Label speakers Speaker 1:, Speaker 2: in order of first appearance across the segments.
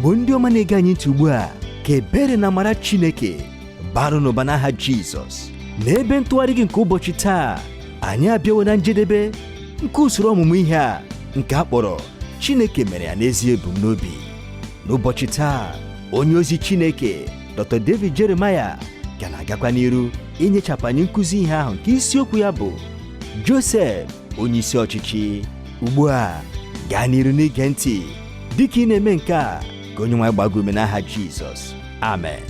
Speaker 1: Igbo ndị ọma na-ege anyị ntị ugbu a, ka ebere na amara Chineke baru n'ụba n'aha Jizọs. N'ebe ntụgharị gị nke ụbọchị taa, anyị abịawo na njedebe nke usoro ọmụmụ ihe a nke a kpọrọ Chineke mere ya n'ezi ebumnobi. N'ụbọchị taa, onye ozi Chineke Dr. David Jeremiah ga na-agakwa n'iru inyechapụ anyị nkụzi ihe ahụ nke isiokwu ya bụ Josef onye isi ọchịchị. Ugbu a, gaa n'iru n'ige ntị dịka ị na-eme nke a, ka onye nwe anyị gbaa gị ume n'aha Jizọs. Amen.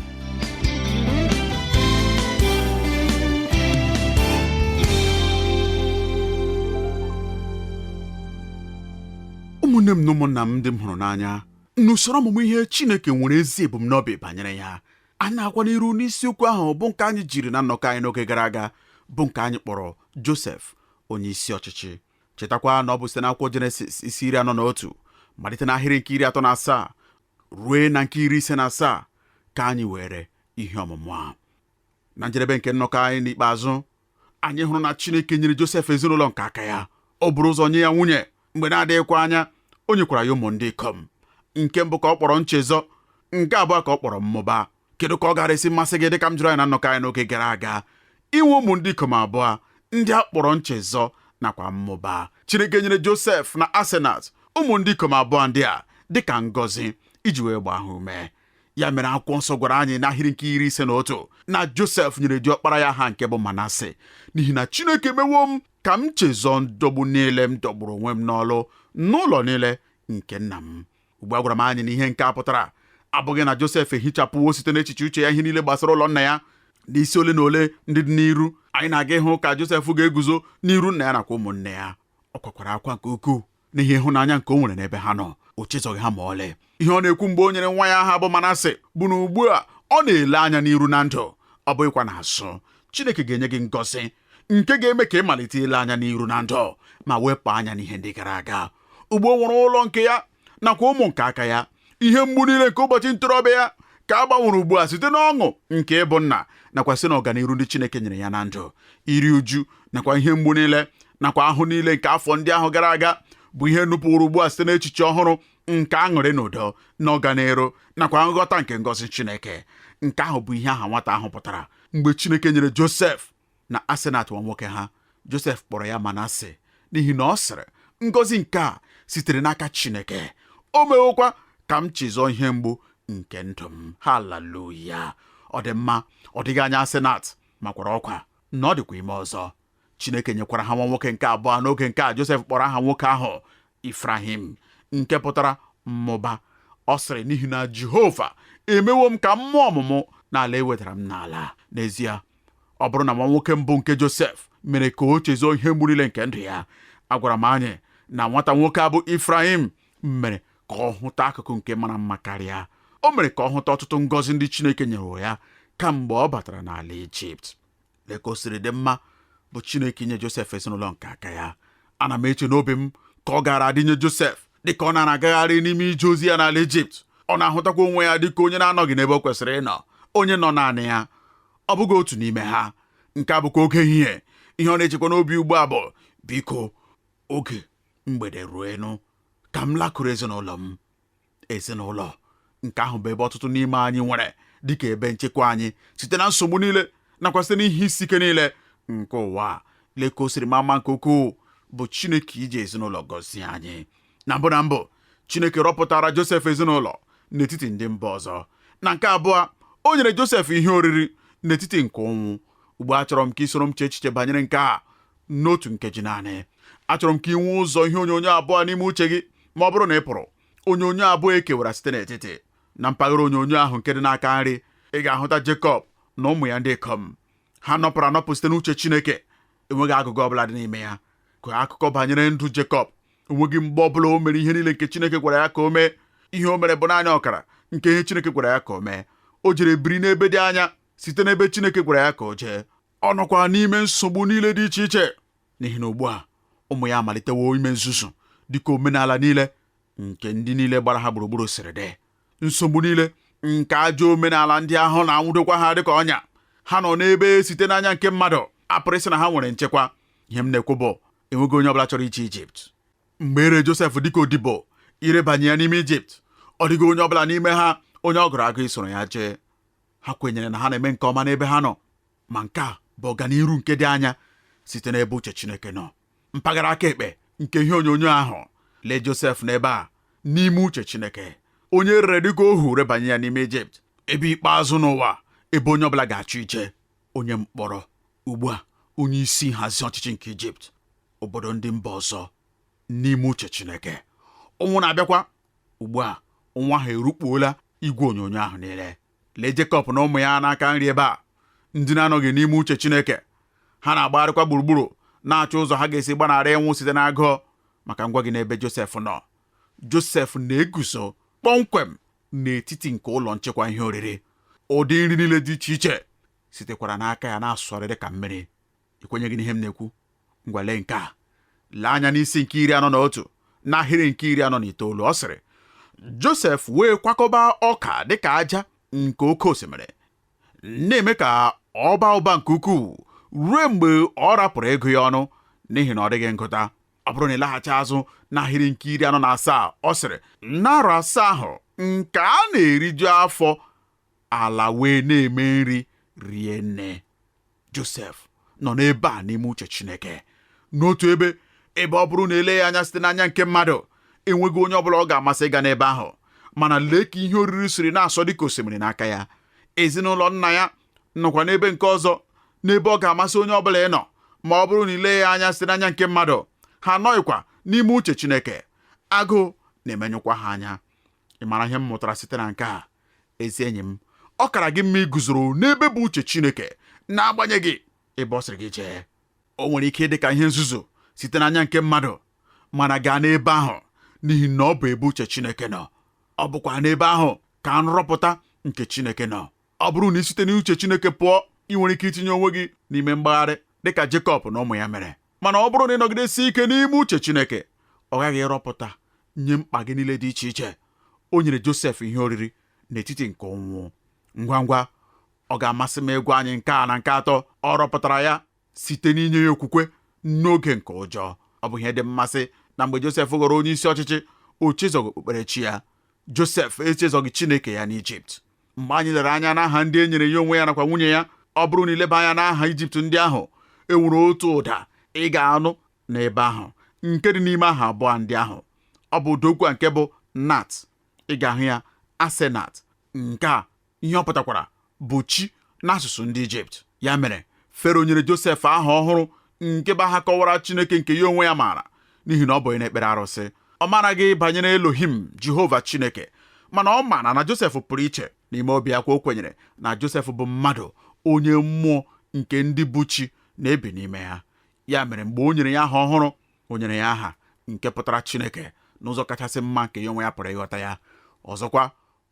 Speaker 2: Ụmụnne m na ụmụnna m ndị m hụrụ n'anya, n'usoro ọmụmụ ihe Chineke nwere ezi ebumnobi banyere ya, anyị na-agakwa n'iru n'isiokwu ahụ bụ nke anyị jiri na nnọkọ anyị n'oge gara aga, bụ nke anyị kpọrọ Josef onye isi ọchịchị. Chetakwa na ọ bụ site n'akwụkwọ Jenesis isi 41 malite n'ahịrị nke 37 rue na nke 57 ka anyị were ihe ọmụmụ a. Na njedebe nke nnọkọ anyị n'ikpeazụ, anyị hụrụ na Chineke nyere Josef ezinụlọ nke aka ya. O buru ụzọ nye ya nwunye, mgbe na-adịghịkwa anya o nyekwara ya ụmụ ndị ikom. Nke mbụ ka ọ kpọrọ nchezọ, nke abụọ ka ọ kpọrọ mmụba. Kedu ka ọ gaara esi masị gị, dịka m jụrụ anyị na nnọkọ anyị n'oge gara aga, inwe ụmụ ndị ikom abụọ ndị a kpọrọ nchezọ nakwa mmụba? Chineke nyere Josef na Asenat ụmụ ndị ikom abụọ ndị a dịka ngọzi iji wee gbaa ha ume. Ya mere akwụkwọ nsọ gwara anyị n'ahịrị nke 51 na Josef nyere diọkpara ya aha nke bụ Manase, n'ihi na Chineke mewo m ka m chezọọ ndọgbu niile m dọgburu onwe m n'ọlụ n'ụlọ niile nke nna m. Ugbu a gwara m anyị na ihe nke a pụtara abụghị na Josef ehichapụwo site n'echiche uche ya ihe niile gbasara ụlọ nna ya. N'isi ole na ole ndị dị n'iru, anyị na-aga ịhụ ka Josef ga-eguzo n'iru nna ya nakwa ụmụnne ya. Ọ kwakwara akwa nke ukwuu n'ihi ịhụnanya nke o nwere n'ebe ha nọ. O chezọghị ha ma ọlị. Ihe ọ na-ekwu mgbe o nyere nwa ya aha bụ Manase bụ na ugbu a ọ na-ele anya n'iru na ndụ, ọ bụghịkwa n'azụ. Chineke ga-enye gị ngọzi nke ga-eme ka ị malite ile anya n'iru na ndụ ma wepụ anya n'ihe ndị gara aga. Ugbu o nwere ụlọ nke ya nakwa ụmụ nke aka ya, ihe mgbu niile nke ụbọchị ntorobịa ya ka a gbanwere ugbu a site n'ọṅụ nke ịbụ nna nakwa site n'ọganiru ndị Chineke nyere ya na ndụ. Iri uju nakwa ihe mgbu niile nakwa ahụ niile nke afọ ndị ahụ gara aga bụ ihe nupụrụ ugbu a site n'echiche ọhụrụ nke aṅụrị na udo na ọganiru nakwa nghọta nke ngọzi Chineke. Nke ahụ bụ ihe aha nwata ahụ pụtara mgbe Chineke nyere Josef na Asenat nwa nwoke ha. Josef kpọrọ ya Manase n'ihi na ọ sịrị, ngọzi nke a sitere n'aka Chineke, o mewokwa ka m chezọọ ihe mgbu nke ndụ m. Haleluya! Ọ dị mma, ọ dịghị anya Asenat makwara ọkwa na ọ dịkwa ime ọzọ. Chineke nyekwara ha nwa nwoke nke abụọ. N'oge nke a, Josef kpọrọ aha nwoke ahụ Ifrahim, nke pụtara mmụba. Ọ sịrị, n'ihi na Jehova emewo m ka m mụọ ọmụmụ n'ala ewedara m n'ala. N'ezie, ọ bụrụ na nwa nwoke mbụ nke Josef mere ka o chezọọ ihe mgbu niile nke ndụ ya, agwara m anyị na nwata nwoke a bụ Ifrahim mere ka ọ hụta akụkụ nke mara mma karịa. O mere ka ọ hụta ọtụtụ ngọzi ndị Chineke nyere ya kamgbe ọ batara n'ala Ijipt. Lee ka o siri dị mma bụ Chineke inye Josef ezinụlọ nke aka ya. Ana m eche n'obi m ka ọ gaara adị nye Josef dịka ọ na-agagharị n'ime ije ozi ya n'ala Ijipt. Ọ na-ahụtakwa onwe ya dịka onye na-anọghị n'ebe o kwesịrị ịnọ, onye nọ naanị ya. Ọ bụghị otu n'ime ha. Nke a bụkwa oge ehihie. Ihe ọ na-echekwa n'obi ugbu a bụ, biko oge mgbede ruenụ ka m lakụrụ ezinụlọ m. Ezinụlọ nke ahụ bụ ebe ọtụtụ n'ime anyị nwere dịka ebe nchekwa anyị site na nsogbu niile nakwa site n'ihe isi ike niile nke ụwa. Lee ka o siri maa mma nke ukwuu bụ Chineke iji ezinụlọ gọzie anyị. Na mbụ na mbụ, Chineke rọpụtara Josef ezinụlọ n'etiti ndị mba ọzọ. Na nke abụọ, o nyere Josef ihe oriri n'etiti nke ụnwụ. Ugbu a achọrọ m ka ị soro m chee echiche banyere nke a n'otu nkeji naanị. Achọrọ m ka ị nwee ụzọ ihe onyonyo abụọ n'ime uche gị, ma ọ bụrụ na ị pụrụ. Onyonyo abụọ e kewara site n'etiti. Na mpaghara onyonyo ahụ nke dị n'aka nri, ị ga-ahụta Jekọb na ụmụ ya ndị ikom. Ha nọpụrụ anọpụ site n'uche Chineke. Enweghị agụgọ ọbụla dị n'ime ya. Ka akụkọ banyere ndụ Jekọb, enweghị mgbe ọbụla o mere ihe niile nke Chineke gwara ya ka o mee. Ihe o mere bụ naanị ọkara nke ihe Chineke gwara ya ka o mee. O jere biri n'ebe dị anya site n'ebe Chineke gwara ya ka o jee. Ọ nọkwa n'ime nsogbu niile dị iche iche, n'ihi na ugbu a ụmụ ya amalitewo ime nzuzu dịka omenala niile nke ndị niile gbara ha gburugburu siri dị. Nsogbu niile nke ajọ omenala ndị ahụ na-anwụdokwa ha dịka ọnya. Ha nọ n'ebe site n'anya nke mmadụ apụrụ ịsị na ha nwere nchekwa. Ihe m na-ekwu bụ, enweghị onye ọbụla chọrọ ije Ijipt. Mgbe ere Josef dịka odibo irebanye ya n'ime Ijipt, Ọ dịghị onye ọbụla n'ime ha onye ọ gụrụ agụ isoro ya jee. Ha kwenyere na ha na-eme nke ọma n'ebe ha nọ, ma nke a bụ ọganiru nke dị anya site n'ebe uche Chineke nọ. Mpaghara aka ekpe nke ihe onyonyo ahụ, lee Josef n'ebe a n'ime uche Chineke, onye rere dịka ohu rebanye ya n'ime Ijipt, ebe ikpeazụ n'ụwa ebe onye ọbụla ga-achọ ije, onye mkpọrọ ugbu a, onye isi nhazi ọchịchị nke Ijipt, obodo ndị mba ọzọ, n'ime uche Chineke. Ụnwụ na-abịakwa ugbu a, ụnwụ ahụ erukpuola igwe onyonyo ahụ niile. Lee Jekọb na ụmụ ya n'aka nri ebe a, ndị na-anọghị n'ime uche Chineke. Ha na-agbagharịkwa gburugburu na-achọ ụzọ ha ga-esi gbanarị ịnwụ site n'agụụ. Maka ngwa gị n'ebe Josef nọ, Josef na-eguzo kpọmkwem n'etiti nke ụlọ nchekwa ihe oriri. Ụdị nri niile dị iche iche sitekwara n'aka ya na-asọrị dị ka mmiri. Ị kwenyeghị n'ihe m na-ekwu? Ngwa lee nke a. Lee anya n'isi nke 41 n'ahịrị nke 49. Ọ sịrị, Josef wee kwakọba ọka dịka aja nke oke osimiri, na-eme ka ọ baa ụba nke ukwuu ruo mgbe ọ rapụrụ ịgụ ya ọnụ, n'ihi na ọ dịghị ngụta. Ọ bụrụ na ị laghachi azụ n'ahịrị nke 47, ọ sịrị, n'arọ 7 ahụ nke a na-eriju afọ, ala wee na-eme nri rie nne. Josef nọ n'ebe a n'ime uche Chineke, n'otu ebe ebe ọ bụrụ na ele ya anya site n'anya nke mmadụ, enweghị onye ọbụla ọ ga-amasị ịga n'ebe ahụ. Mana lee ka ihe oriri siri na-asọ dịka osimiri n'aka ya. Ezinụlọ nna ya nọkwa n'ebe nke ọzọ, n'ebe ọ ga-amasị onye ọbụla ịnọ, ma ọ bụrụ na ile ya anya site n'anya nke mmadụ, ha anọghịkwa n'ime uche Chineke. Agụụ na-emenyụkwa ha anya. Ị mara ihe m mụtara site na nke a? Ezi enyi m, ọ kara gị mma iguzoro n'ebe bụ uche Chineke, n'agbanyeghị ebe ọ sịrị gị jee. O nwere ike ịdị ka ihe nzuzu site n'anya nke mmadụ, mana gaa n'ebe ahụ, n'ihi na ọ bụ ebe uche Chineke nọ. Ọ bụkwa n'ebe ahụ ka nrọpụta nke Chineke nọ. Ọ bụrụ na ị site n'uche Chineke pụọ, ị nwere ike itinye onwe gị n'ime mgbagharị dịka Jekọb na ụmụ ya mere. Mana ọ bụrụ na ị nọgidesi ike n'ime uche Chineke, ọ ghaghị ịrọpụta nye mkpa gị niile dị iche iche. O nyere Josef ihe oriri n'etiti nke ụnwụ. Ngwa ngwa, ọ ga-amasị m ịgwa anyị nke a na nke atọ. Ọ rọpụtara ya site n'inye ya okwukwe n'oge nke ụjọ. Ọ bụ ihe dị mmasị na mgbe Josef ghọrọ onye isi ọchịchị, o chezọghị okpukperechi ya. Josef echezọghị Chineke ya n'Ijipt. Mgbe anyị lere anya n'aha ndị e nyere ya onwe ya nakwa nwunye ya, ọ bụrụ na ileba anya n'aha Ijipt ndị ahụ, e nwere otu ụda ị ga-anụ n'ebe ahụ nke dị n'ime aha abụọ ndị ahụ. Ọ bụ ụda okwu a nke bụ Nat. Ị ga-ahụ ya Asenat. Nke a ihe ọ pụtakwara bụ chi n'asụsụ ndị Ijipt. Ya mere Fero nyere Josef aha ọhụrụ nke bụ aha kọwara Chineke nke ya onwe ya maara, n'ihi na ọ bụ onye na-ekpere arụsị. Ọ maraghị banyere Elohim, Jehova Chineke, mana ọ maara na Josef pụrụ iche. N'ime obi ya kwa o kwenyere na Josef bụ mmadụ onye mmụọ nke ndị bụ chi na-ebi n'ime ya. Ya mere mgbe o nyere ya aha ọhụrụ, o nyere ya aha nke pụtara Chineke n'ụzọ kachasị mma nke ya onwe ya pụrụ ịghọta ya. Ọzọkwa,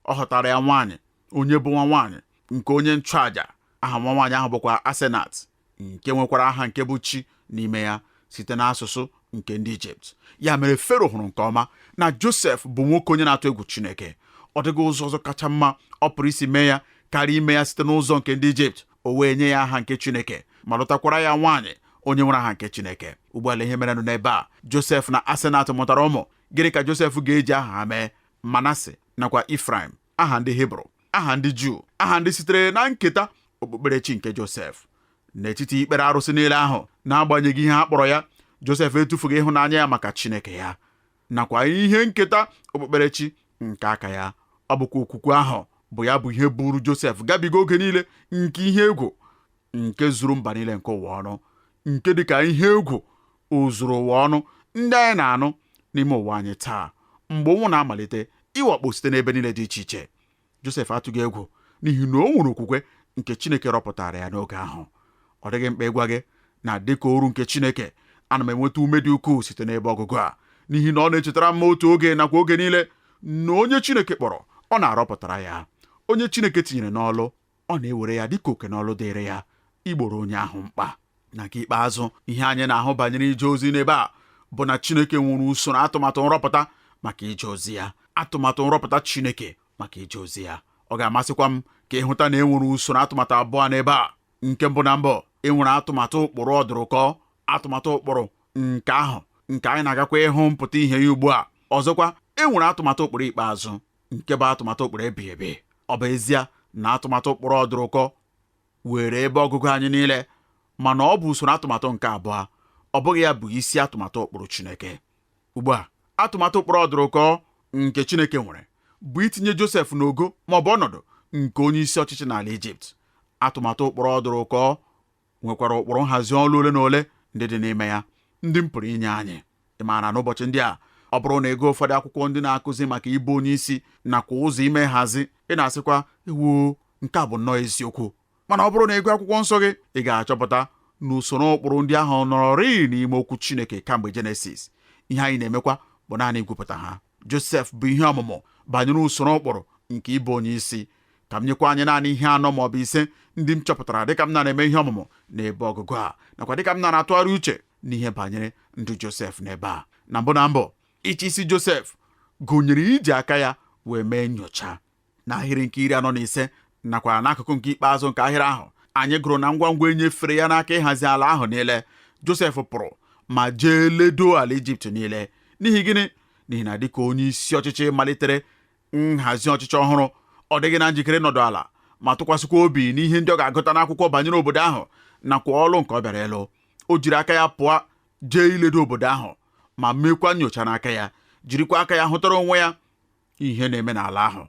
Speaker 2: ọ họtara ya nwaanyị onye bụ nwa nwaanyị nke onye nchụàjà. Aha nwa nwaanyị ahụ bụkwa Asenat, nke nwekwara aha nke bụ chi n'ime ya site n'asụsụ nke ndị Ijipt. Ya mere Fero hụrụ nke ọma na Josef bụ nwoke onye na-atụ egwu Chineke. Ọ dịghị ụzọ ọzọ kacha mma ọ pụrụ isi mee ya karịa ime ya site n'ụzọ nke ndị Ijipt. O wee nye ya aha nke Chineke ma lụtakwara ya nwaanyị onye nwere aha nke Chineke. Ugbu a lee ihe merenụ n'ebe a. Josef na Asenat mụtara ụmụ. Gịnị ka Josef ga-eji aha ha mee? Manase nakwa Ifraim, aha ndị Hibru, aha ndị Juu, aha ndị sitere na nketa okpukperechi nke Josef. N'etiti ikpere arụsị niile ahụ, n'agbanyeghị ihe ha kpọrọ ya, Josef etufughị ịhụnanya ya maka Chineke ya nakwa ihe nketa okpukperechi nke aka ya. Ọ bụkwa okwukwe ahụ bụ ya bụ ihe buru Josef gabiga oge niile nke ihe egwu nke zuru mba niile nke ụwa ọnụ, nke dịka ihe egwu o zuru ụwa ọnụ ndị anyị na-anụ n'ime ụwa anyị taa, mgbe ụnwụ na-amalite ịwakpo site n'ebe niile dị iche iche. Josef atụghị egwu n'ihi na o nwere okwukwe nke Chineke rọpụtara ya n'oge ahụ. Ọ dịghị mkpa ịgwa gị na dịka oru nke Chineke, ana m enweta ume dị ukwuu site n'ebe ọgụgụ a, n'ihi na ọ na-echetara m otu oge nakwa oge niile na onye Chineke kpọrọ, ọ na-arọpụtara ya. Onye Chineke tinyere n'ọlụ, ọ na-ewere ya dịka oke n'ọlụ dịrị ya igboro onye ahụ mkpa. Na nke ikpeazụ, ihe anyị na-ahụ banyere ije ozi n'ebe a bụ na Chineke nwere usoro atụmatụ nrọpụta maka ije ozi ya. Atụmatụ nrọpụta Chineke maka ije ozi ya. Ọ ga-amasịkwa m ka ịhụta na e nwere usoro atụmatụ abụọ n'ebe a. Nke mbụ na mbụ, e nwere atụmatụ ụkpụrụ ọdụrụkọ, atụmatụ ụkpụrụ nke ahụ nke anyị na-agakwa ịhụ mpụta ihe ya ugbu a. Ọzọkwa, e nwere atụmatụ ụkpụrụ ikpeazụ. nke bụ atụmatụ ụkpụrụ ebighị ebi. Ọ bụ ezie na atụmatụ ụkpụrụ ọdụrụkọ were ebe ọgụgụ anyị niile, mana ọ bụ usoro atụmatụ nke abụọ, ọ bụghị ya bụ isi atụmatụ ụkpụrụ Chineke. Ugbu a, atụmatụ ụkpụrụ ọdụrụkọ nke Chineke nwere bụ itinye Josef n'ogo ma ọ bụ ọnọdụ nke onye isi ọchịchị n'ala Ijipt. Atụmatụ ụkpụrụ ọdụrụkọ nwekwara ụkpụrụ nhazi ọrụ ole na ole ndị dị n'ime ya ndị m pụrụ inye anyị. Ị maara n'ụbọchị ndị a, ọ bụrụ na ị gụọ ụfọdụ akwụkwọ ndị na-akụzi maka ịbụ onye isi nakwa ụzọ ime nhazi, ị na-asịkwa, ewoo, nke a bụ nnọọ eziokwu. Mana ọ bụrụ na ị gụọ akwụkwọ nsọ gị, ị ga-achọpụta na usoro ụkpụrụ ndị ahụ nọrọrịị n'ime okwu Chineke kamgbe Jenesis. Ihe anyị na-emekwa bụ naanị igwupụta ha. Josef bụ ihe ọmụmụ banyere usoro ụkpụrụ nke ịbụ onye isi. Ka m nyekwa anyị naanị ihe anọ ma ọ bụ ise ndị m chọpụtara dịka m na-eme ihe ọmụmụ n'ebe ọgụgụ a nakwa dịka m na-atụgharị uche n'ihe banyere ndụ Josef n'ebe a. Na mbụ na mbụ, ịchị isi Josef gụnyere iji aka ya wee mee nyocha. N'ahịrị nke 45 nakwa n'akụkụ nke ikpeazụ nke ahịrị ahụ, anyị gụrụ na ngwa ngwa e nyefere ya n'aka ịhazi ala ahụ niile, Josef pụrụ ma jee ledo ala Ijipt niile. N'ihi gịnị? N'ihi na dịka onye isi ọchịchị malitere nhazi ọchịchị ọhụrụ, ọ dịghị na njikere ịnọdụ ala ma tụkwasịkwa obi n'ihe ndị ọ ga-agụta n'akwụkwọ banyere obodo ahụ nakwa ọlụ nke ọ bịara ịlụ. O jiri aka ya pụọ jee iledo obodo ahụ ma meekwa nyocha n'aka ya, jirikwa aka ya hụtara onwe ya ihe na-eme n'ala ahụ.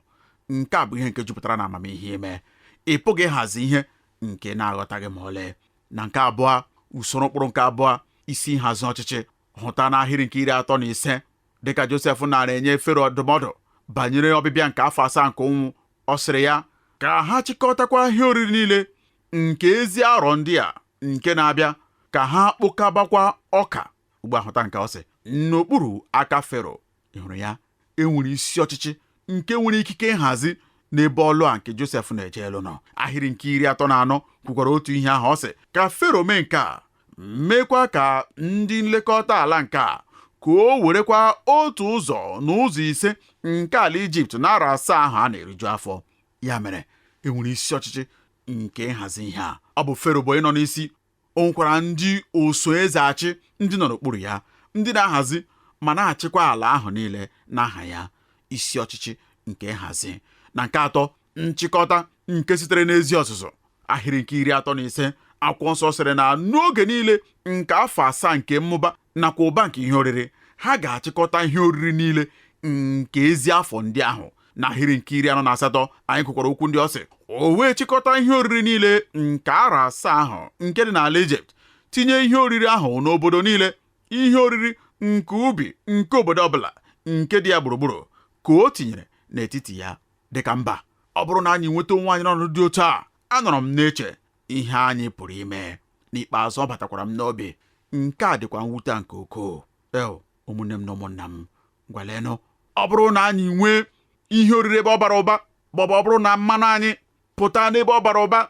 Speaker 2: Nke a bụ ihe nke jupụtara na amamihe ime. Ị pụghị ịhazi ihe nke na-aghọtaghị ma ọlị. Na nke abụọ, usoro ụkpụrụ nke abụọ, isi nhazi ọchịchị, hụta n'ahịrị nke 35, dịka Josef nara enye Fero ndụmọdụ banyere ọbịbịa nke afọ asaa nke ụnwụ, ọ sịrị ya ka ha chịkọtakwa ihe oriri niile nke ezi arọ ndị a nke na-abịa, ka ha kpokọbakwa ọka. Ugbu a hụta nke ọ sị n'okpuru aka Fero. Ị hụrụ ya? E nwere isi ọchịchị nke nwere ikike nhazi n'ebe ọlụ a nke Josef na-eje ịlụ nọ. Ahịrị nke 34 kwukwara otu ihe ahụ. Ọ sị ka Fero mee nke a, meekwa ka ndị nlekọta ala nke a ka o werekwa otu ụzọ na ụzọ ise nke ala Ijipt na arọ asaa ahụ a na-eriju afọ. Ya mere e nwere isi ọchịchị nke nhazi ihe a. Ọ bụ Fero bụ onye nọ n'isi. O nwekwara ndị oso eze achị ndị nọ n'okpuru ya, ndị na-ahazi ma na-achịkwa ala ahụ niile n'aha ya. Isi ọchịchị nke nhazi. Na nke atọ, nchịkọta nke sitere n'ezi ọzụzụ. Ahịrị nke 35, akwụkwọ nsọ sịrị na n'oge niile nke afọ asaa nke mmụba nakwa ụba nke ihe oriri, ha ga-achịkọta ihe oriri niile nke ezi afọ ndị ahụ. N'ahịrị nke 48, anyị gụkwara okwu ndị ọ sị, o wee chịkọta ihe oriri niile nke arọ asaa ahụ nke dị n'ala Ijipt, tinye ihe oriri ahụ n'obodo niile, ihe oriri nke ubi nke obodo ọbụla nke dị ya gburugburu ka o tinyere n'etiti ya. Dịka mba, ọ bụrụ na anyị nweta onwe anyị n'ọnọdụ dị otu a, anọrọ m na-eche ihe anyị pụrụ ime. N'ikpeazụ, ọ batakwara m n'obi. Nke a dịkwa mwute nke ukwuu. Eo, ụmụnne m na ụmụnna m, ngwalenụ, ọ bụrụ na anyị nwee ihe oriri ebe ọ bara ụba, maọbụ ọ bụrụ na mmanụ anyị pụta n'ebe ọ bara ụba,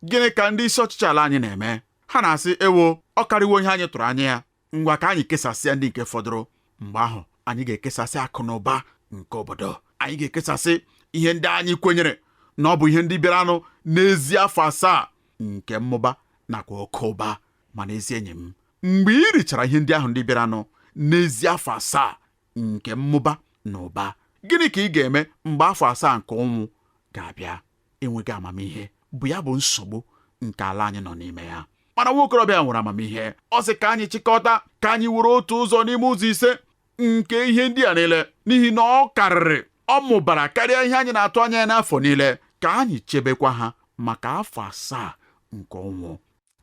Speaker 2: gịnị ka ndị isi ọchịchị ala anyị na-eme? Ha na-asị, ewo, ọ karịwo ihe anyị tụrụ anya ya, ngwa ka anyị kesasịa ndị nke fọdụrụ. Mgbe ahụ anyị ga-ekesasị akụ na ụba nke obodo. Anyị ga-ekesasị ihe ndị anyị kwenyere na ọ bụ ihe ndị bịaranụ n'ezi afọ asaa nke mmụba nakwa oke ụba. Mana ezi enyi m, mgbe ị richara ihe ndị ahụ ndị bịaranụ n'ezi afọ asaa nke mmụba na ụba, gịnị ka ị ga-eme mgbe afọ asaa nke ụnwụ ga-abịa? Enweghị amamihe bụ ya bụ nsogbu nke ala anyị nọ n'ime ya. Mana nwa okorobịa nwere amamihe. Ọ sị ka anyị chịkọta, ka anyị were otu ụzọ n'ime ụzọ ise nke ihe ndị a niile, n'ihi na ọ karịrị, ọ mụbara karịa ihe anyị na-atụ anya ya n'afọ niile, ka anyị chebekwa ha maka afọ asaa nke ụnwụ.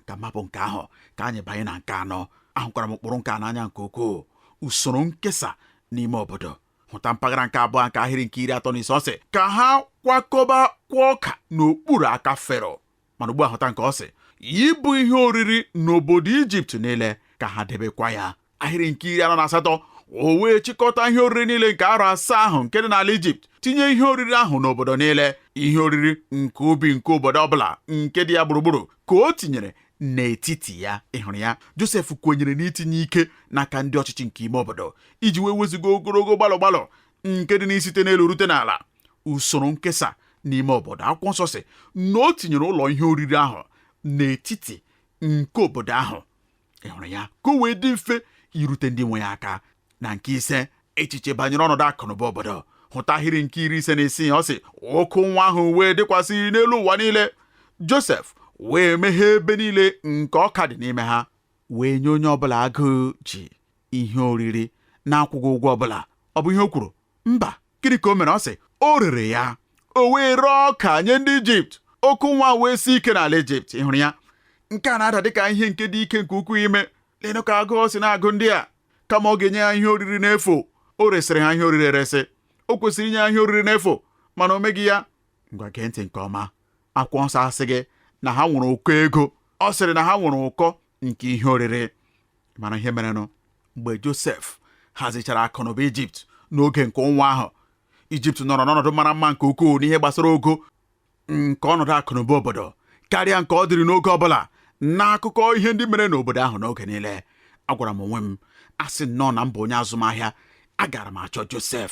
Speaker 2: Ka m hapụ nke ahụ, ka anyị banye na nke anọ. Ahụkwara m ụkpụrụ nke a n'anya nke ukwuu, usoro nkesa n'ime obodo. Hụta mpaghara nke abụọ nke ahịrị nke 35. Ọ sị ka ha kwakọba kwa ọka n'okpuru aka Fero. Mana ugbu a hụta nke ọ sị, ịbụ ihe oriri n'obodo Ijipt niile, ka ha debekwa ya. Ahịrị nke 48, o wee chịkọta ihe oriri niile nke arọ asaa ahụ nke dị n'ala Ijipt, tinye ihe oriri ahụ n'obodo niile, ihe oriri nke ubi nke obodo ọbụla nke dị ya gburugburu ka o tinyere n'etiti ya. Ị hụrụ ya? Josef kwenyere n'itinye ike n'aka ndị ọchịchị nke ime obodo iji wee wezuga ogologo gbalụ gbalụ nke dị n'isite n'elu rute n'ala. Usoro nkesa n'ime obodo. Akwụkwọ nsọ sị na o tinyere ụlọ ihe oriri ahụ n'etiti nke obodo ahụ. Ị hụrụ ya? Ka o wee dị mfe irute ndị nwe ya aka. Na nke ise, echiche banyere ọnọdụ akụnụba obodo. Hụta ahịrị nke 56. Ọ sị, oke ụnwụ ahụ wee dịkwasị n'elu ụwa niile. Josef wee meghee ebe niile nke ọka dị n'ime ha, wee nye onye ọbụla agụụ ji ihe oriri na-akwụghị ụgwọ ọbụla. Ọ bụ ihe o kwuru? Mba. Gịnị ka o mere? Ọ sị o rere ya, o wee ree ọka nye ndị Ijipt. Oke ụnwụ ahụ wee sie ike n'ala Ijipt. Ị hụrụ ya? Nke a na-ada dịka ihe nke dị ike nke ukwuu ime. Leenụ ka agụụ si na-agụ ndị a. Kama ọ ga-enye ha ihe oriri n'efu, o resịrị ha ihe oriri eresị. O kwesịrị inye ha ihe oriri n'efu, mana o meghị ya. Ngwa, gee ntị nke ọma. Akwụkwọ nsọ asịghị na ha nwere ụkọ ego. Ọ sịrị na ha nwere ụkọ nke ihe oriri. Mana ihe merenụ mgbe Josef hazichara akụnụba Ijipt n'oge nke ụnwụ ahụ, Ijipt nọrọ n'ọnọdụ mara mma nke ukwuu n'ihe gbasara ogo nke ọnọdụ akụnụba obodo karịa nke ọ dịrị n'oge ọbụla n'akụkọ ihe ndị mere n'obodo ahụ n'oge niile. Agwara m onwe m, asị nnọọ na m bụ onye azụmahịa, agara m achọ Josef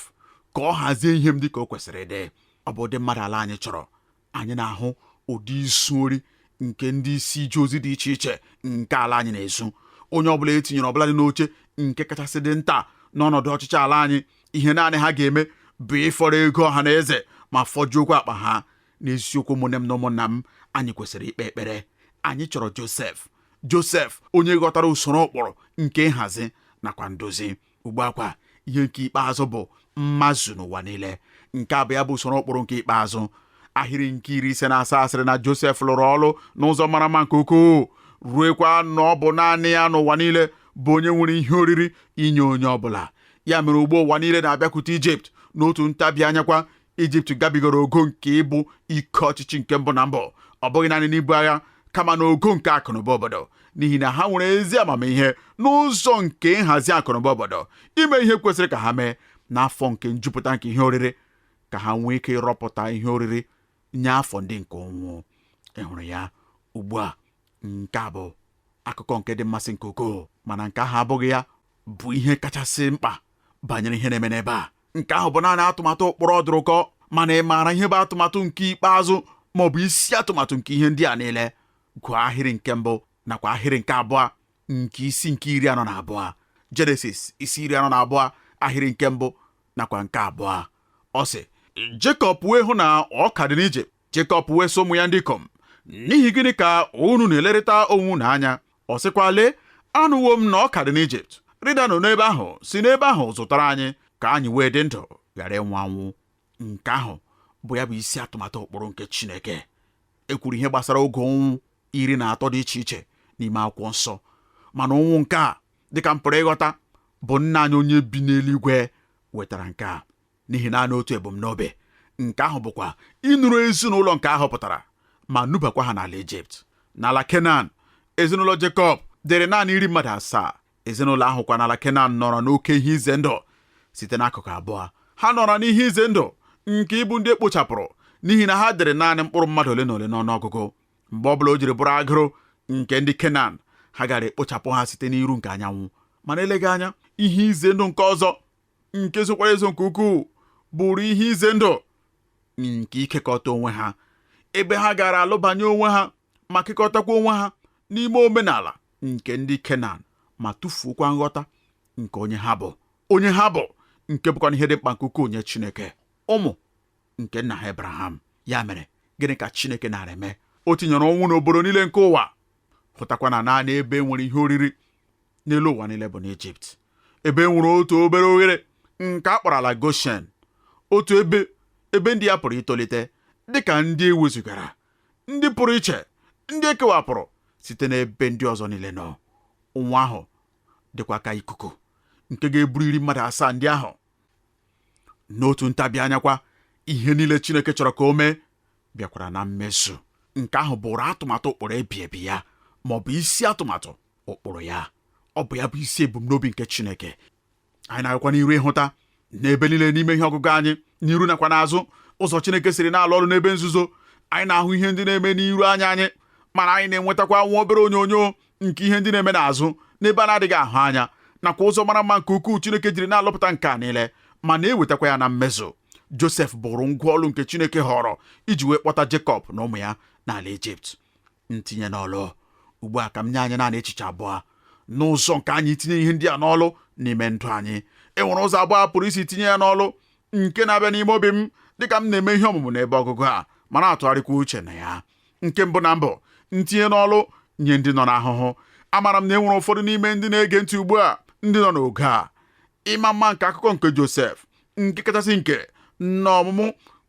Speaker 2: ka ọ hazie ihe m dị ka o kwesịrị ịdị. Ọ bụ ụdị mmadụ ala anyị chọrọ. Anyị na-ahụ ụdị izu ori nke ndị isi ije ozi dị iche iche nke ala anyị na-ezu. Onye ọbụla etinyere ọbụla dị n'oche nke kachasị dị nta n'ọnọdụ ọchịchị ala anyị, ihe naanị ha ga-eme bụ ịfọrọ ego ọha na eze ma fọjuokwa akpa ha. N'eziokwu, ụmụnne m na ụmụnna m, anyị kwesịrị ikpe ekpere. Anyị chọrọ Josef, Josef onye ghọtara usoro ụkpụrụ nke nhazi nakwa ndozi. Ugbu a kwa, ihe nke ikpeazụ bụ mmazu n'ụwa niile. Nke a bụ ya bụ usoro ụkpụrụ nke ikpeazụ. Ahịrị nke 57 sịrị na Josef lụrụ ọlụ n'ụzọ mara mma nke ukwuu, ruekwa na ọ bụ naanị ya n'ụwa niile bụ onye nwere ihe oriri inye onye ọbụla. Ya mere ugbo ụwa niile na-abịakwute Ijipt. N'otu ntabi anya kwa, Ijipt gabigara ogo nke ịbụ ike ọchịchị nke mbụ na mbụ, ọ bụghị naanị n'ibu agha, kama na ogo nke akụnụba obodo, n'ihi na ha nwere ezi amamihe n'ụzọ nke nhazi akụnụba obodo, ime ihe kwesịrị ka ha mee n'afọ nke njupụta nke ihe oriri, ka ha nwee ike ịrọpụta ihe oriri nye afọ ndị nke ụnwụ. Ị hụrụ ya ugbu a? Nke a bụ akụkọ nke dị mmasị nke ukwuu, mana nke ahụ abụghị ya bụ ihe kachasị mkpa banyere ihe na-eme n'ebe a. Nke ahụ bụ naanị atụmatụ ụkpụrụ ọdụrụkọ. Mana ị maara ihe bụ atụmatụ nke ikpeazụ, ma ọ bụ isi atụmatụ nke ihe ndị a niile? Gụọ ahịrị nke mbụ nakwa ahịrị nke abụọ nke isi nke 42. Jenesis isi 42, ahịrị nke mbụ nakwa nke abụọ. Ọ sị, Jekọb wee hụ na ọka dị n'Ijipt. Jekọb wee sị ụmụ ya ndị ikom, n'ihi gịnị ka unu na-elerịta onwe unu anya? Ọ sịkwa, lee, anụwo m na ọka dị n'Ijipt. Rịdanụ n'ebe ahụ, si n'ebe ahụ zụtara anyị, ka anyị wee dị ndụ, ghara ịnwụ anwụ. Nke ahụ bụ ya bụ isi atụmatụ ụkpụrụ nke Chineke. E kwuru ihe gbasara oge ụnwụ 13 dị iche iche n'ime akwụkwọ nsọ, mana ụnwụ nke a, dịka m pụrụ ịghọta, bụ nna anyị onye bi n'eluigwe wetara nke a n'ihi naanị otu ebumnobi. Nke ahụ bụkwa ịnụrụ ezinụlọ nke ahụ pụtara ma nubakwa ha n'ala Ijipt. N'ala Kenan, ezinụlọ Jekọb dịrị naanị iri mmadụ asaa. Ezinụlọ ahụ kwa n'ala Kenan nọrọ n'oke ihe ize ndụ site n'akụkụ abụọ. Ha nọrọ n'ihe ize ndụ nke ịbụ ndị ekpochapụrụ n'ihi na ha dịrị naanị mkpụrụ mmadụ ole na ole n'ọnụọgụgụ. Mgbe ọbụla o jiri bụrụ agụrụ nke ndị Kenan, ha gara ekpochapụ ha site n'iru nke anyanwụ. Mana eleghị anya, ihe ize ndụ nke ọzọ, nke zokwara ezo nke ukwuu, bụrụ ihe ize ndụ nke ikekọta onwe ha, ebe ha gara alụbanye onwe ha ma kekọtakwa onwe ha n'ime omenala nke ndị Kenan, ma tụfuokwa nghọta nke onye ha bụ, onye ha bụ, nke bụkwa ihe dị mkpa nke ukwuu nye Chineke, ụmụ nke nna ha Abraham. Ya mere, gịnị ka Chineke nara eme? O tinyere ụnwụ n'obodo niile nke ụwa. Hụtakwa na naanị ebe nwere ihe oriri n'elu ụwa niile bụ n'Ijipt, ebe e nwere otu obere oghere nke a kpọrọ ala Goshen, otu ebe ebe ndị ya pụrụ itolite dịka ndị ewezugara, ndị pụrụ iche, ndị ekewapụrụ site n'ebe ndị ọzọ niile nọ. Ụnwụ ahụ dịkwa ka ikuku nke ga-eburu iri mmadụ asaa ndị ahụ. N'otu ntabi anya kwa, ihe niile Chineke chọrọ ka o mee bịakwara na mmezu. Nke ahụ bụrụ atụmatụ ụkpụrụ ebi ebi ya, ma ọ bụ isi atụmatụ ụkpụrụ ya. Ọ bụ ya bụ isi ebumnobi nke Chineke. Anyị na-agakwa n'iru ịhụta n'ebe niile n'ime ihe ọgụgụ anyị, n'iru nakwa n'azụ, ụzọ Chineke siri na-alụ ọrụ n'ebe nzuzo. Anyị na-ahụ ihe ndị na-eme n'iru anya anyị, mana anyị na-enwetakwa nwa obere onyonyo nke ihe ndị na-eme n'azụ, n'ebe a na-adịghị ahụ anya, nakwa ụzọ mara mma nke ukwuu Chineke jiri na-alụpụta nke a niile ma na-ewetakwa ya na mmezu. Josef bụrụ ngwa ọlụ nke Chineke họrọ iji wee kpọta Jekọb na ụmụ ya n'ala Ijipt. Ntinye n'ọlụ. Ugbu a ka m nye anyị naanị echiche abụọ n'ụzọ nke anyị itinye ihe ndị a n'ọlụ n'ime ndụ anyị. E nwere ụzọ abụọ a pụrụ isi tinye ya n'ọlụ. nke na-abịa n'ime obi m dịka m na-eme ihe ọmụmụ n'ebe ọgụgụ a ma na-atụgharịkwa uche na ya. Nke mbụ na mbụ, ntinye n'ọlụ nye ndị nọ n'ahụhụ. Amara m na e nwere ụfọdụ n'ime ndị na-ege ntị ugbu a ndị nọ n'oge a. Ịma mma nke akụkọ nke Josef, nke kachasị nke n'ọmụmụ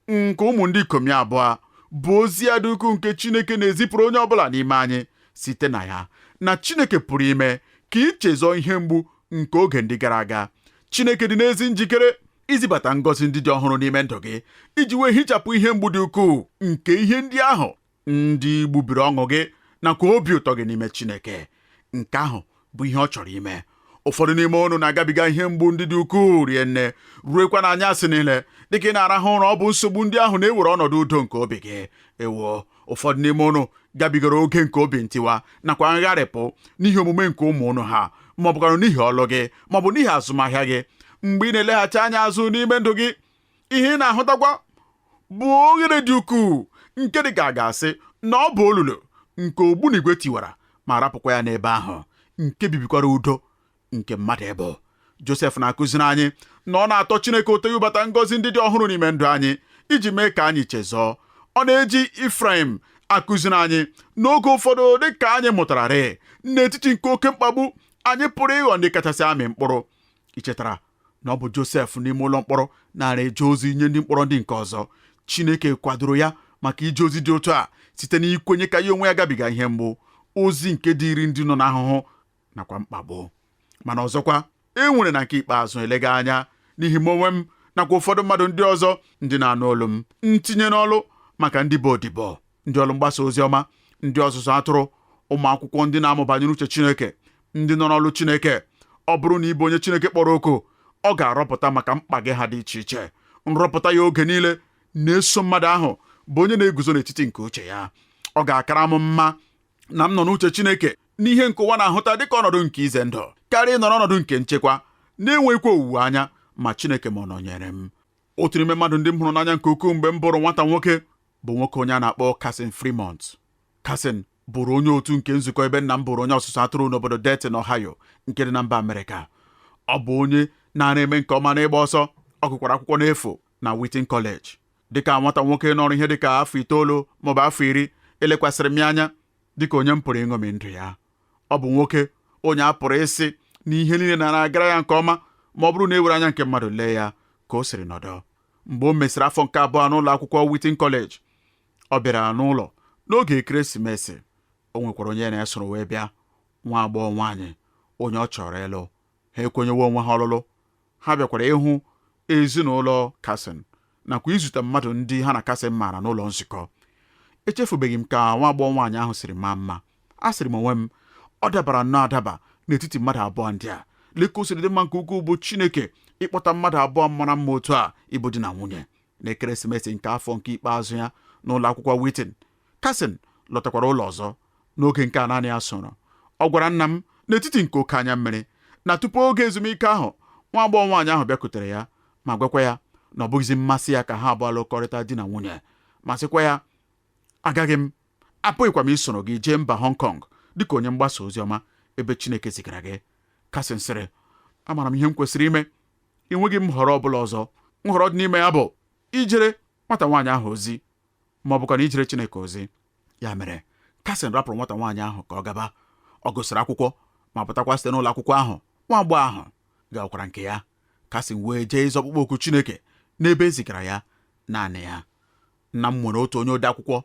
Speaker 2: nke ụmụ ndị ikom ya abụọ, bụ ozi ya dị ukwuu nke Chineke na-ezipụrụ onye ọbụla n'ime anyị site na ya, na Chineke pụrụ ime ka ichezọ ihe mgbu nke oge ndị gara aga. Chineke dị n'ezi njikere izibata ngọzi ndị dị ọhụrụ n'ime ndụ gị iji wee hichapụ ihe mgbu dị ukwuu nke ihe ndị ahụ ndị gbubiri ọṅụ gị nakwa obi ụtọ gị n'ime Chineke. Nke ahụ bụ ihe ọ chọrọ ime. Ụfọdụ n'ime unu na-agabiga ihe mgbu ndị dị ukwuu rie nne, ruekwa na anyasị niile dịka ị na-arahụ ụra, ọ bụ nsogbu ndị ahụ na-ewere ọnọdụ udo nke obi gị. Ewo, ụfọdụ n'ime unu gabigara oge nke obi ntiwa nakwa ngharịpụ n'ihi omume nke ụmụ unu ha, ma ọ bụkwanụ n'ihi ọlụ gị, ma ọ bụ n'ihi azụmahịa gị. Mgbe ị na-eleghachi anya azụ n'ime ndụ gị, ihe ị na-ahụtakwa bụ oghere dị ukwuu nke dị ka a ga-asị na ọ bụ olulu nke ogbunigwe tiwara ma rapụkwa ya n'ebe ahụ, nke bibikwara udo nke mmadụ ebe. Josef na-akụziri anyị na ọ na-atọ Chineke ụtọ iwebata ngọzi ndị dị ọhụrụ n'ime ndụ anyị iji mee ka anyị chezọọ. Ọ na-eji Ifrem akụziri anyị n'oge ụfọdụ, dị ka anyị mụtara rịị, n'etiti nke oke mkpagbu anyị pụrụ ịghọ ndị kachasị amị mkpụrụ. Ị chetara na ọ bụ Josef n'ime ụlọ mkpọrọ nara eje ozi nye ndị mkpọrọ ndị nke ọzọ. Chineke kwadoro ya maka ije ozi dị otu a site n'ikwenye ka ya onwe ya gabiga ihe mgbu, ozi nke dịịrị ndị nọ n'ahụhụ nakwa mkpagbu. Mana ọzọkwa, e nwere na nke ikpeazụ elega anya n'ihi m onwe m nakwa ụfọdụ mmadụ ndị ọzọ ndị na-anụ olu m, ntinye n'ọlụ maka ndị bụ odibo, ndị ọrụ mgbasa ozi ọma, ndị ọzụzụ atụrụ, ụmụ akwụkwọ ndị na-amụ banyere uche Chineke, ndị nọ n'ọlụ Chineke. Ọ bụrụ na ị bụ onye Chineke kpọrọ oku, ọ ga-arọpụta maka mkpa gị ha dị iche iche. Nrọpụta ya oge niile na-eso mmadụ ahụ bụ onye na-eguzo n'etiti nke uche ya. Ọ ga-akara m mma na m nọ n'uche Chineke n'ihe nke ụwa na-ahụta dịka ọnọdụ nke ize ndụ, karịa ịnọ n'ọnọdụ nke nchekwa na-enweghịkwa owuwe anya ma Chineke ma ọ nọnyere m. Otu n'ime mmadụ ndị m hụrụ n'anya nke ukwuu mgbe m bụrụ nwata nwoke bụ nwoke onye a na-akpọ Carson Fremont. Carson bụrụ onye otu nke nzukọ ebe nna m bụrụ onye ọsụsụ atụrụ n'obodo Dayton, Ohio, nke dị na mba Amerịka. Ọ bụ onye na-ara eme nke ọma n'ịgba ọsọ. Ọ gụkwara akwụkwọ n'efu na Wheaton College. Dịka nwata nwoke nọrọ ihe dịka afọ 9 maọbụ afọ 10, elekwasịrị m ya anya dịka onye m pụrụ ịṅomi ndụ ya. Ọ bụ nwoke onye a pụrụ ịsị na ihe niile nara agara ya nke ọma, ma ọ bụrụ na e were anya nke mmadụ lee ya ka o siri nọdụ. Mgbe o mesịrị afọ nke abụọ n'ụlọ akwụkwọ Wheaton College, ọ bịara n'ụlọ n'oge ekeresimesi. O nwekwara onye na ya soro wee bịa, nwa agbọghọ nwaanyị onye ọ chọrọ ịlụ. Ha ekwenyewo onwe ha ọlụlụ. Ha bịakwara ịhụ ezinụlọ Carson nakwa izute mmadụ ndị ha na Carson maara n'ụlọ nzukọ. Echefubeghị m ka nwa agbọghọ nwaanyị ahụ siri maa mma. Asịrị m onwe m, ọ dabara nnọọ adaba n'etiti mmadụ abụọ ndị a. Lee ka o siri dị mma nke ukwuu bụ Chineke ịkpọta mmadụ abụọ mara mma otu a ịbụ di na nwunye. N'ekeresimesi nke afọ nke ikpeazụ ya n'ụlọ akwụkwọ Wheaton, Carson lọtakwara ụlọ ọzọ. N'oge nke a naanị ya soro. Ọ gwara nna m n'etiti nke oke anya mmiri na tupu oge ezumike ahụ, nwa agbọghọ nwaanyị ahụ bịakwutere ya ma gwakwa ya na ọ bụghịzi mmasị ya ka ha abụọ lụkọrịta di na nwunye, ma sịkwa ya, agaghị m apụghịkwa m isoro gị jee mba Hong Kong dịka onye mgbasa ozi ọma ebe Chineke zigara gị. Carson sịrị, amaara m ihe m kwesịrị ime. Enweghị m nhọrọ ọbụla ọzọ. Nhọrọ dị n'ime ya bụ ijere nwata nwaanyị ahụ ozi ma ọ bụkwa na ijere Chineke ozi. Ya mere Carson rapụrụ nwata nwaanyị ahụ ka ọ gaba. Ọ gụsịrị akwụkwọ ma pụtakwa site n'ụlọ akwụkwọ ahụ. Nwa agbọghọ ahụ gakwara nke ya. Carson wee jee ịzọ ọkpụkpọ oku Chineke n'ebe e zigara ya naanị ya. Nna m nwere otu onye ode akwụkwọ.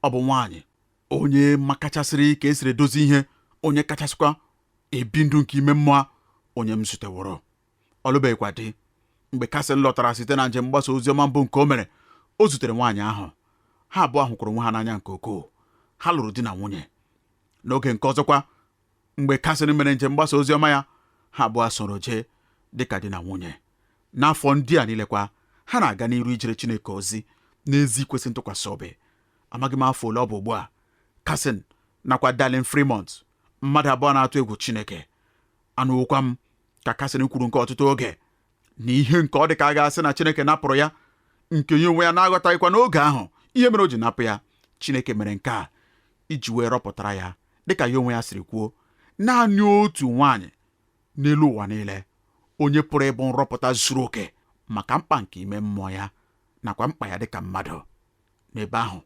Speaker 2: Ọ bụ nwaanyị onye makachasịrị ka esiri edozi ihe, onye kachasịkwa ebi ndụ nke ime mmụọ onye m zuteworo. Ọ lụbeghịkwa di. Mgbe Carson lọtara site na njem mgbasa ozi ọma mbụ nke o mere, o zutere nwaanyị ahụ. Ha abụọ hụkwara onwe ha n'anya nke ukwuu. Ha lụrụ di na nwunye. N'oge nke ọzọkwa, mgbe Carson mere njem mgbasa ozi ọma ya, ha abụọ soro jee dịka di na nwunye. N'afọ ndị a niile kwa, ha na-aga n'iru ijere Chineke ozi n'ezi ikwesị ntụkwasị obi. Amaghị m afọ ole ọ bụ ugbu a. Carson nakwa Darlene Fremont, mmadụ abụọ na-atụ egwu Chineke. Anụwokwa m ka Carson kwuru nke ọtụtụ oge na ihe nke ọ dị ka a ga-asị na Chineke napụrụ ya, nke ya onwe ya na-aghọtaghịkwa n'oge ahụ ihe mere o ji napụ ya. Chineke mere nke a iji wee rọpụtara ya, dịka ya onwe ya siri kwuo, naanị otu nwaanyị n'elu ụwa niile onye pụrụ ịbụ nrọpụta zuru oke Maka mkpa nke ime mmụọ ya nakwa mkpa ya dịka mmadụ. N'ebe ahụ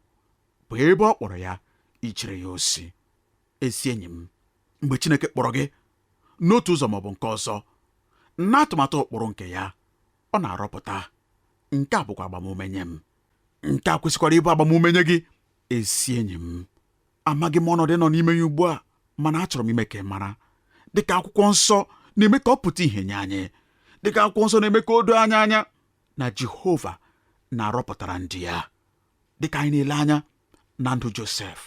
Speaker 2: bụ ebe ọ kpọrọ ya ijere ya ozi. Ezi enyi m, mgbe Chineke kpọrọ gị n'otu ụzọ maọbụ nke ọzọ n'atụmatụ ụkpụrụ nke ya, ọ na-arọpụta. Nke a bụkwa agbamume nye m, nke a kwesịkwara ịbụ agbamume nye gị, ezi enyi m. Amaghị m ọnọdụ nọ n'ime ya ugbu a, mana achọrọ m ime ka ị mara, dịka akwụkwọ nsọ na-eme ka ọ pụta ìhè nye anyị, dịka akwụkwọ nsọ na-eme ka o doo anya anya na Jehova na-arọpụtara ndị ya. Dịka anyị na-ele anya na ndụ Josef,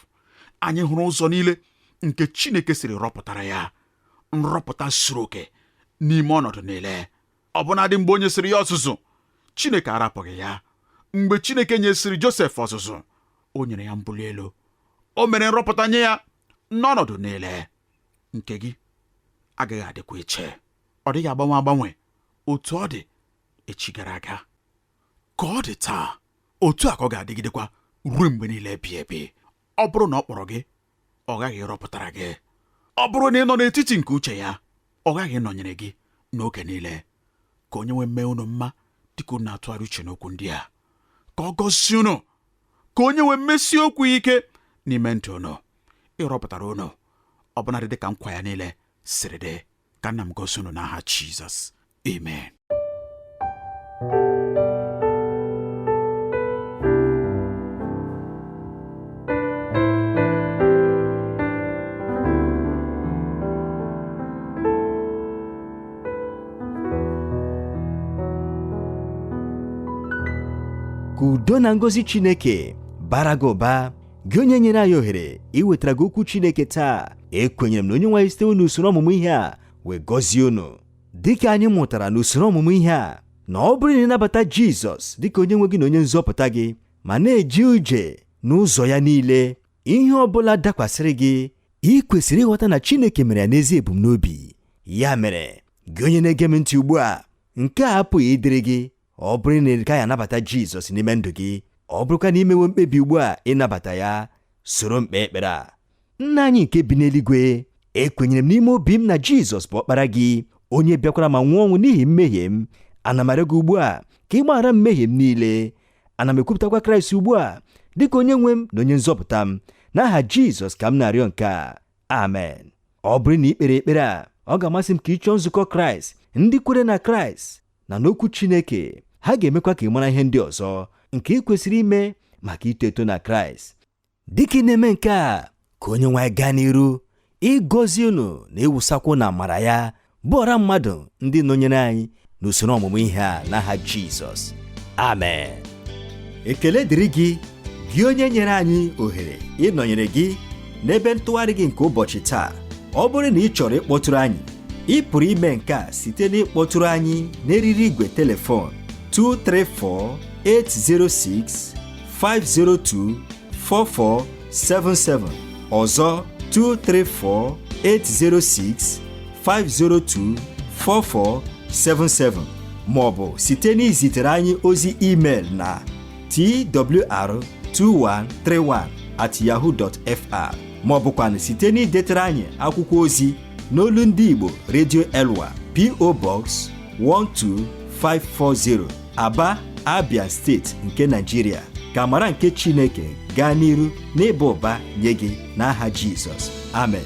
Speaker 2: anyị hụrụ ụzọ niile nke Chineke siri rọpụtara ya, nrọpụta zuru oke n'ime ọnọdụ niile. Ọbụnadị mgbe o nyesịrị ya ọzụzụ, Chineke arapụghị ya. Mgbe Chineke nyesịrị Josef ọzụzụ, o nyere ya mbuli elu, o mere nrọpụta nye ya n'ọnọdụ niile. Nke gị agaghị adịkwa iche, ọ dịghị agbanwe agbanwe. Otu ọ dị echi gara aga ka ọ dị taa, otu a ka ọ ga-adịgidekwa ruo mgbe niile ebi ebi. Ọ bụrụ na ọ kpọrọ gị, ọ ghaghị ịrọpụtara gị. Ọ bụrụ na ị nọ n'etiti nke uche ya, ọ ghaghị ịnọnyere gị n'oge niile. Ka onye nwe mee unu mma dịka unu na-atụgharị uche n'okwu ndị a. Ka ọ gọzie unu, ka onye nwe mmesi okwu ike n'ime ndụ unu, ịrọpụtara unu ọbụnadị dịka nkwa ya niile siri dị. Ka nna m gọzie unu n'aha Jizọs, amen.
Speaker 1: Ka udo na ngọzi Chineke bara gị ụba, gị onye nyere anyị ohere iwetara gị okwu Chineke taa. Ekwenyere m na onye nwe anyị site n'usoro ọmụmụ ihe a wee gọzie unu, dịka anyị mụtara n'usoro ọmụmụ ihe a na ọ bụrụ na ịnabata Jizọs dịka onye nwe gị na onye nzọpụta gị, ma na-eje ije n'ụzọ ya niile, ihe ọ bụla dakwasịrị gị, ị kwesịrị ịghọta na Chineke mere ya n'ezi ebumnobi. Ya mere, gị onye na-ege m ntị ugbu a, nke a apụghị ịdịrị gị ọ bụrụ na ị gaghị anabata Jizọs n'ime ndụ gị. Ọ bụrụkwa na imewe mkpebi ugbu a ịnabata ya, soro m kpee ekpere a. Nna anyị nke bi n'eluigwe, ekwenyere m n'ime obi m na Jizọs bụ ọkpara gị, onye bịakwara ma nwụọ ọnwụ n'ihi mmehie m. Ana m arịọ gị ugbu a ka ị gbaghara mmehie m niile. Ana m ekwupụtakwa Kraịst ugbu a dịka onye nwe m na onye nzọpụta m. N'aha Jizọs ka m na-arịọ nke a, amen. Ọ bụrụ na ị kpere ekpere a, ọ ga-amasị m ka ị chọọ nzukọ Kraịst, ndị kwere na Kraịst na n'okwu Chineke. Ha ga-emekwa ka ị mara ihe ndị ọzọ nke ị kwesịrị ime maka ito eto na Kraịst. Dịka ị na-eme nke a, ka onye nwe anyị gaa n'iru ịgọzi unu na ịwụsakwu na amara ya bụ ọra mmadụ ndị nọnyere anyị n'usoro ọmụmụ ihe a n'aha Jizọs, amen. Ekele dịrị gị, gị onye nyere anyị ohere ịnọnyere gị n'ebe ntụgharị gị nke ụbọchị taa. Ọ bụrụ na ị chọrọ ịkpọtụrụ anyị, ị pụrụ ime nke a site n'ịkpọtụrụ anyị n'eriri igwe telefon 234 806 502 4477, ọzọ 234 806 502 4477, ma ọ bụ site n'izitere anyị ozi email na twr2131@yahoo.fr, ma ọ bụkwanụ site n'idetere anyị akwụkwọ ozi n'olu ndị Igbo, Radio Elwa, P.O. Box 12540, Aba, Abia Steeti nke Nigeria. Ka amara nke Chineke gaa n'iru n'ịba ụba nye gị n'aha Jizọs, amen.